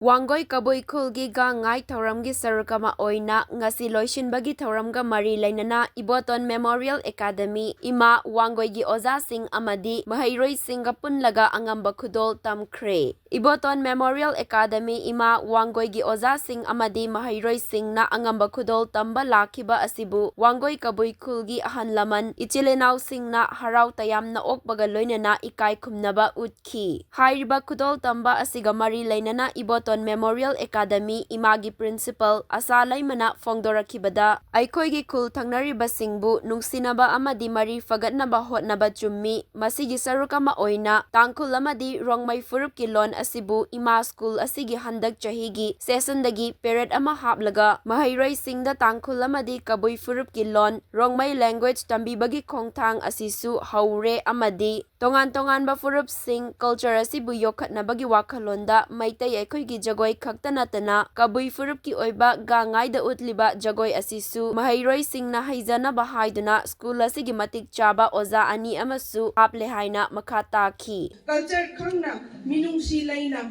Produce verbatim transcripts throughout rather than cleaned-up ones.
ꯋꯥꯡꯒꯣꯏ ꯀꯕꯨꯏ ꯈꯨꯜꯒꯤ ꯒꯥꯡ ꯉꯥꯏ ꯊꯧꯔꯝꯒꯤ ꯁꯔꯨꯛ ꯑꯃ ꯑꯣꯏꯅ ꯉꯁꯤ ꯂꯣꯏꯁꯤꯟꯕꯒꯤ ꯊꯧꯔꯝꯒ ꯃꯔꯤ ꯂꯩꯅꯅ ꯏꯕꯣꯇꯣꯟ ꯃꯦꯃꯣꯔꯤꯌꯦꯜ ꯑꯦꯀꯥꯗꯃꯤ, ꯏꯃꯥ, ꯋꯥꯡꯒꯣꯏꯒꯤ ꯑꯣꯖꯥꯁꯤꯡ ꯑꯃꯗꯤ ꯃꯍꯩꯔꯣꯏꯁꯤꯡꯒ ꯄꯨꯜꯂꯒ ꯑꯉꯝꯕ ꯈꯨꯗꯣꯜ ꯇꯝꯈ꯭ꯔꯦ꯫ ꯏꯕꯣꯇꯣꯟ ꯃꯦꯃꯣꯔꯤꯌꯦꯜ ꯑꯦꯀꯥꯗꯃꯤ, ꯏꯃꯥ, ꯋꯥꯡꯒꯣꯏꯒꯤ ꯑꯣꯖꯥꯁꯤꯡ ꯑꯃꯗꯤ ꯃꯍꯩꯔꯣꯏꯁꯤꯡꯅ ꯑꯉꯝꯕ ꯈꯨꯗꯣꯜ ꯇꯝꯕ ꯂꯥꯛꯈꯤꯕ ꯑꯁꯤꯕꯨ ꯋꯥꯡꯒꯣꯏ ꯀꯕꯨꯏ ꯈꯨꯜꯒꯤ ꯑꯍꯜ ꯂꯃꯟ, ꯏꯆꯤꯜ ꯏꯅꯥꯎꯁꯤꯡꯅ ꯍꯔꯥꯎ ꯇꯌꯥꯝꯅ ꯑꯣꯛꯄꯒ ꯂꯣꯏꯅꯅ ꯏꯀꯥꯏ ꯈꯨꯝꯅꯕ ꯎꯠꯈꯤ꯫ ꯍꯥꯏꯔꯤꯕ ꯈꯨꯗꯣꯜ ꯇꯝꯕ ꯑꯁꯤꯒ ꯃꯔꯤ ꯂꯩꯅꯅ ꯏꯕꯣꯇꯣꯟ ꯃꯦꯃꯣꯔꯤꯌꯦꯜ ꯑꯦꯀꯥꯗꯃꯤ, ꯏꯃꯥꯒꯤ ꯄ꯭ꯔꯤꯟꯁꯤꯄꯜ ꯑꯁꯥ ꯂꯩꯃꯅ ꯐꯣꯡꯗꯣꯔꯛꯈꯤꯕꯗ, ꯑꯩꯈꯣꯏꯒꯤ ꯈꯨꯜ ꯊꯪꯅꯔꯤꯕꯁꯤꯡꯕꯨ ꯅꯨꯡꯁꯤꯅꯕ ꯑꯃꯗꯤ ꯃꯔꯤ ꯐꯒꯠꯅꯕ ꯍꯣꯠꯅꯕ ꯆꯨꯝꯃꯤ꯫ ꯃꯁꯤꯒꯤ ꯁꯔꯨꯛ ꯑꯃ ꯑꯣꯏꯅ ꯇꯥꯡꯈꯨꯜ ꯑꯃꯗꯤ ꯔꯣꯡꯃꯩ ꯐꯨꯔꯨꯞꯀꯤ ꯂꯣꯟ ꯑꯁꯤꯕꯨ ꯏꯃꯥ ꯁ꯭ꯀꯨꯜ ꯑꯁꯤꯒꯤ ꯍꯟꯗꯛ ꯆꯍꯤꯒꯤ ꯁꯦꯁꯟꯗꯒꯤ ꯄꯦꯔꯦꯗ ꯑꯃ ꯍꯥꯞꯂꯒ ꯃꯍꯩꯔꯣꯏꯁꯤꯡꯗ ꯇꯥꯡꯈꯨꯜ ꯑꯃꯗꯤ ꯀꯕꯨꯏ ꯐꯨꯔꯨꯞꯀꯤ ꯂꯣꯟ, ꯔꯣꯡꯃꯩ language, ꯇꯝꯕꯤꯕꯒꯤ ꯈꯣꯡꯊꯥꯡ ꯑꯁꯤꯁꯨ ꯍꯧꯔꯦ ꯑꯃꯗꯤ ꯇꯣꯉꯥꯟ ꯇꯣꯉꯥꯟꯕ ꯐꯨꯔꯨꯞꯁꯤꯡ, culture ꯑꯁꯤꯕꯨ ꯌꯣꯛꯈꯠꯅꯕꯒꯤ ꯋꯥꯈꯜꯂꯣꯟꯗ ꯃꯩꯇꯩ ꯑꯩꯈꯣꯏꯒꯤ ꯖꯒꯣꯏ ꯈꯛꯇ ꯅꯠꯇꯅ ꯀꯕꯨꯏ ꯐꯨꯔꯨꯞꯀꯤ ꯑꯣꯏꯕ ꯒꯥꯡ ꯉꯥꯏꯗ ꯎꯠꯂꯤꯕ ꯖꯒꯣꯏ ꯑꯁꯤꯁꯨ ꯃꯍꯩꯔꯣꯏꯁꯤꯡꯅ ꯍꯩꯖꯅꯕ ꯍꯥꯏꯗꯨꯅ ꯁ꯭ꯀꯨꯜ ꯑꯁꯤꯒꯤ ꯃꯇꯤꯛ ꯆꯥꯕ ꯑꯣꯖꯥ ꯑꯅꯤ ꯑꯃꯁꯨ ꯍꯥꯞꯂꯦ ꯍꯥꯏꯅ ꯃꯈꯥ ꯇꯥꯈꯤ꯫ Culture ꯈꯪꯅ, ꯃꯤꯅꯨꯡꯁꯤ ꯂꯩꯅ,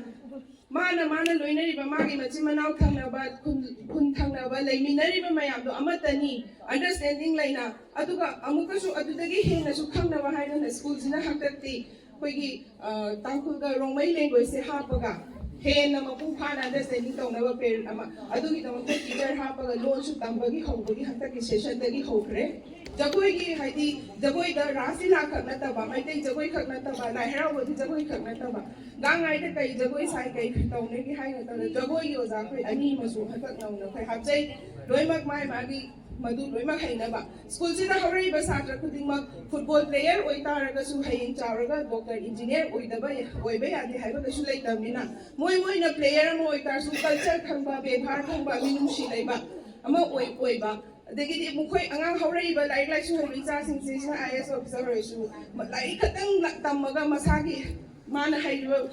ꯃꯥꯅ ꯃꯥꯅ ꯂꯣꯏꯅꯔꯤꯕ ꯃꯥꯒꯤ ꯃꯆꯤꯟ ꯃꯅꯥꯎ ꯊꯪꯅꯕ, ꯈꯨꯟ ꯈꯨꯟ ꯊꯪꯅꯕ ꯂꯩꯃꯤꯟꯅꯔꯤꯕ ꯃꯌꯥꯝꯗꯣ ꯑꯃꯠꯇꯅꯤ, understanding ꯂꯩꯅ, ꯑꯗꯨꯒ ꯑꯃꯨꯛꯀꯁꯨ ꯑꯗꯨꯗꯒꯤ ꯍꯦꯟꯅꯁꯨ ꯈꯪꯅꯕ ꯍꯥꯏꯗꯅ ꯁ꯭ꯀꯨꯜꯁꯤꯅ ꯍꯟꯗꯛꯇꯤ ꯑꯩꯈꯣꯏꯒꯤ ꯇꯥꯡꯈꯨꯜꯒ ꯔꯣꯡꯃꯩ language꯫ ꯁꯦ ꯍꯥꯞꯄꯒ ꯍꯦꯟꯅ ꯃꯄꯨꯡ ꯐꯥꯅ understanding ꯇꯧꯅꯕ ꯄꯦꯔꯦꯗ ꯑꯃ, ꯑꯗꯨꯒꯤꯗꯃꯛꯇ ꯇꯤꯆꯔ ꯍꯥꯞꯄꯒ ꯂꯣꯟꯁꯨ ꯇꯝꯕꯒꯤ ꯍꯧꯕꯒꯤ ꯍꯟꯗꯛꯀꯤ ꯁꯦꯁꯟꯗꯒꯤ ꯍꯧꯈ꯭ꯔꯦ꯫ ꯖꯒꯣꯏꯒꯤ, ꯍꯥꯏꯗꯤ ꯖꯒꯣꯏꯗ ꯔꯥꯁ ꯂꯤꯂꯥ ꯈꯛ ꯅꯠꯇꯕ, ꯃꯩꯇꯩ ꯖꯒꯣꯏ ꯈꯛ ꯅꯠꯇꯕ, ꯂꯥꯏ ꯍꯔꯥꯎꯕꯒꯤ ꯖꯒꯣꯏ ꯈꯛ ꯅꯠꯇꯕ, ꯒꯥꯡ ꯉꯥꯏꯗ ꯀꯩ ꯖꯒꯣꯏ ꯁꯥꯏ, ꯀꯩ ꯇꯧꯅꯒꯦ ꯍꯥꯏ ꯃꯇꯝꯗ ꯖꯒꯣꯏꯒꯤ ꯑꯣꯖꯥ ꯑꯩꯈꯣꯏ ꯑꯅꯤ ꯑꯃꯁꯨ ꯍꯟꯗꯛ ꯅꯧꯅ ꯑꯩꯈꯣꯏ ꯍꯥꯞꯆꯩ꯫ ꯂꯣꯏꯅꯃꯛ ꯃꯥꯏ ꯃꯥꯒꯤ ꯃꯗꯨ ꯂꯣꯏꯅꯃꯛ ꯍꯩꯅꯕ꯫ ꯁ꯭ꯀꯨꯜꯁꯤꯗ ꯍꯧꯔꯛꯏꯕ ꯁꯥꯇ꯭ꯔ ꯈꯨꯗꯤꯡꯃꯛ football player ꯑꯣꯏꯇꯥꯔꯒꯁꯨ ꯍꯌꯦꯡ ꯆꯥꯎꯔꯒ doctor, engineer ꯑꯣꯏꯗꯕ ꯑꯣꯏꯕ ꯌꯥꯗꯦ ꯍꯥꯏꯕ ꯀꯩꯁꯨ ꯂꯩꯇꯕꯅꯤꯅ, ꯃꯣꯏ ꯃꯣꯏꯅ player ꯑꯃ ꯑꯣꯏꯇꯥꯔꯁꯨ culture ꯈꯪꯕ, ꯕꯦꯕꯥꯔ ꯈꯪꯕ, ꯃꯤꯅꯨꯡꯁꯤ ꯂꯩꯕ ꯑꯃ ꯑꯣꯏ ꯑꯣꯏꯕ꯫ ꯑꯗꯒꯤꯗꯤ ꯃꯈꯣꯏ ꯑꯉꯥꯡ ꯍꯧꯔꯛꯏꯕ ꯂꯥꯏꯔꯤꯛ ꯂꯥꯏꯁꯨ ꯍꯩꯕ ꯏꯆꯥꯁꯤꯡꯁꯤꯅ IAS officer ꯑꯣꯏꯔꯁꯨ, ꯂꯥꯏꯔꯤꯛ ꯈꯛꯇꯪ ꯇꯝꯃꯒ ꯃꯁꯥꯒꯤ ꯃꯥꯅ ꯍꯩꯔꯤꯕ